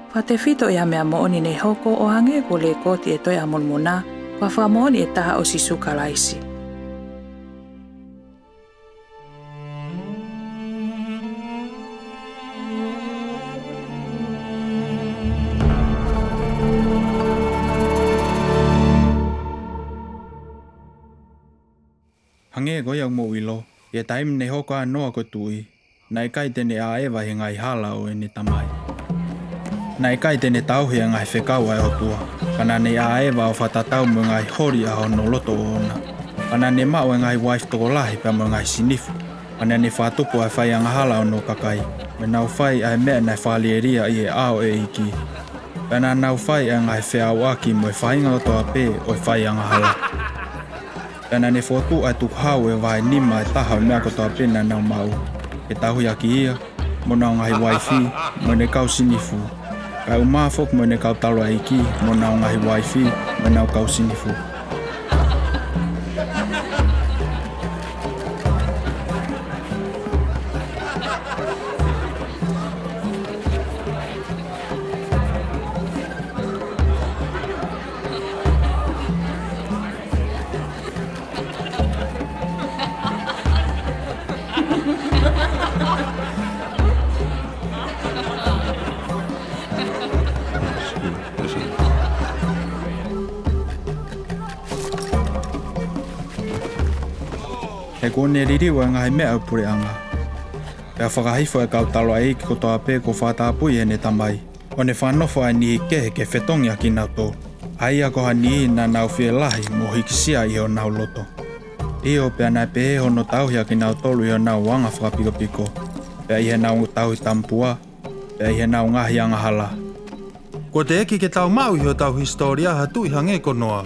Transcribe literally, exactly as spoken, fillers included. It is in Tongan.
Fakatefito ʻi ha meʻa moʻoni ne hoko ʻo hangē ko e lekooti ʻi he Tohi ʻa Molomoná, ko ha fakamoʻoni ʻe taha ʻo Sīsū Kalaisi. Hangē ko ia ʻoku mou ʻiló, ʻi he taimi ne hoko ai ʻa Noa ko e tuʻí, naʻe ʻikai te ne ʻaʻeva ʻi he ngaahi hala ʻo ʻene tamaí. Naʻe ʻikai te ne tauhi ʻa e ngaahi fekau ʻa e ʻOtuá, ka naʻá ne ʻaʻeva ʻo fakatatau mo e ngaahi holi ʻa hono loto ʻoʻoná. Ka naʻá ne maʻu ʻa e ngaahi uaifi tokolahi pea mo e ngaahi sinifu. Ka naʻá ne fakatupu ʻa e fai angahala ʻa hono kakaí, mo ʻenau fai ʻa e meʻa naʻe fakalielia ʻi he ʻao ʻo e ʻEikí. Pea naʻa nau fai ʻa e ngaahi feʻauʻaki mo e faʻahinga kotoa pē ʻo e fai angahalá. Pea naʻá ne fokotuʻu ʻa e tukuhau ʻo e vahe nima ʻe taha ʻo e meʻa kotoa pē naʻa nau maʻú, ke tauhi ʻaki ia, mo honau ngaahi uaifí, mo ʻene kau sinifú. Kae ʻumaʻā foki mo ʻene kau taulaʻeikí, mo honau ngaahi uaifí, mo ʻenau kau sinifú. He kuó ne liliu ʻa e ngaahi meʻa ʻo e puleʻangá, pea fakahifo ʻa e kau taulaʻeiki kotoa pē kuo fakatapui ʻe heʻene tamaí, ʻo ne fakanofo ʻa e niʻihi kehe ke fetongi ʻa kinautolu, ʻa ia ko ha niʻihi naʻa nau fielahi mo hīkisia ʻi honau lotó. ʻIo, pea naʻe pehē hono tauhi ʻa kinautolu ʻi honau anga fakapikopikó, pea ʻi heʻenau tauhi tamapuá, pea ʻi heʻenau ngaahi angahalá. Kuo teʻeki ke tau maʻu ʻi hotau hisitōliá ha tuʻi hangē ko Noá.